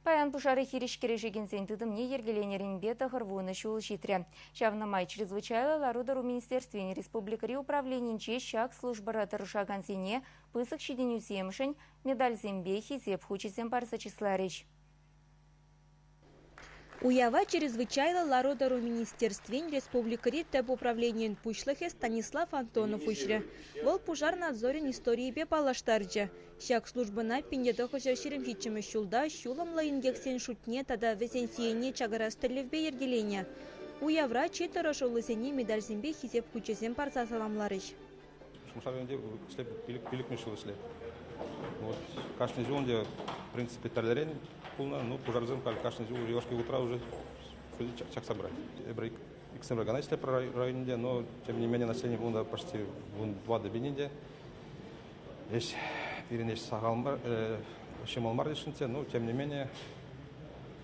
Паян пушара хирӗҫ кӗрешекенсен тытӑмне йӗркеленӗренпе 90 ҫул ҫитрӗ. Ҫавна май чрезвычайлӑ лару-тӑру министерствин республикӑри управленинче ҫак службӑра тӑрӑшакансене пысӑк ҫитӗнӳсемшӗн медальсемпе Хисеп хучӗсем парса чысларӗҫ. Уява Чрезвычайлӑ лару-тӑру министерствин республикӑри тӗп управленийӗн пуҫлӑхӗ Станислав Антонов уҫрӗ. Вӑл пушар надзорӗн историйӗпе паллаштарчӗ. Ҫак службӑна 1927 ҫулта ҫулӑмлӑ инкексен шутне тата вӗсен сиенне чакарас тӗллевпе йӗркеленӗ. Уявра чи тӑрӑшуллисене медальсемпе Хисеп хучӗсем парса саламларӗҫ. Шӑмӑршӑ районӗнче ӗҫлеп, пилӗкмӗш ҫул ӗҫлеп. Вот кашни ҫул ӗнтӗ, в принципе, тӗрлӗрен пулнӑ, ну, пушарсем халь кашни ҫул юлашки вӑхӑтра уже чакса пырать. Эпир иксӗмӗр кӑна ӗҫлеп районӗнче, но тем не менее население пулнӑ почти 14 пин ӗнтӗ. Ӗҫ, пирӗн ӗҫ сахал мар, ҫӑмӑл мар тесшӗнччӗ, но тем не менее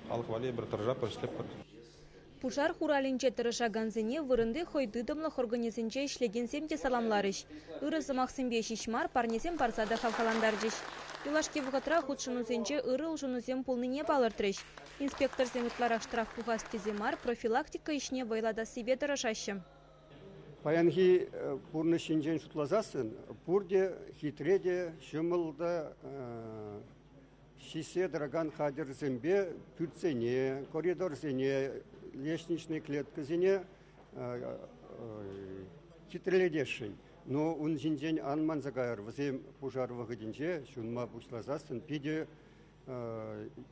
халӑх валли эпир тӑрӑшатпӑр, ӗҫлетпӗр. Пушар хуралӗнче тӑрӑшакансене вырӑнти хӑй тытӑмлӑх органӗсенче ӗҫлекенсем те саламларӗҫ. Ырӑ сӑмахсемпе ҫеҫ мар, парнесем парса та хавхалантарчӗҫ. Юлашки вӑхӑтра хутшӑнусенче ырӑ улшӑнусем пулнине палӑртрӗҫ. Инспекторсем ытларах штраф пухас тесе мар, профилактика ӗҫне вӑйлатассипе тӑрӑшаҫҫӗ. Паянхи пурнӑҫ ҫинчен шутласассӑн пурте хитре те, ҫӑмӑл та, ҫиҫсе тӑракан хатӗрсемпе пӳртсене, коридорсене, лестничный клеткӑсене хитрелетесшӗн. Но ун ҫинчен ан манса кайӑр, вӗсем пушар вӑхӑтӗнче ҫунма пуҫласассӑн питӗ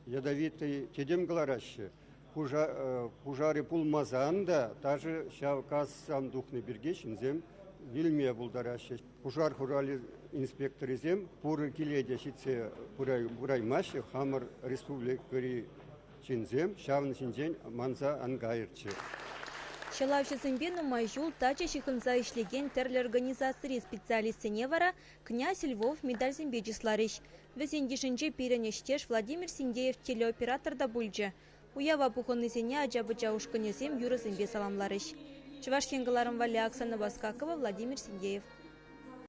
ядовитый тӗтӗм кӑлараҫҫӗ. Пушарӗ пулмасан та даже ҫав кассам тухнӑ пирки ҫынсем вилме пултараҫҫӗ. Пушар хуралӗн инспекторӗсем пур киле те ҫитсе пыраймаҫҫӗ, хамӑр республикӑри ҫынсем ҫавӑн ҫинчен манса ан кайӑрччӗ. Ҫӑлавҫӑсемпе нумай ҫул тачӑ ҫыхӑнса ӗҫлекен тӗрлӗ организацири специалистсене вара «Князь Львов» медальсемпе чысларӗҫ. Вӗсен йышӗнче пирӗн ӗҫтеш Владимир Синдеев телеоператор та пулчӗ. Уява пухӑннисене ача-пӑча ушкӑнӗсем юрӑсемпе саламларӗҫ. Чӑваш Ен кӑларӑм валли Оксана Баскакова, Владимир Синдеев.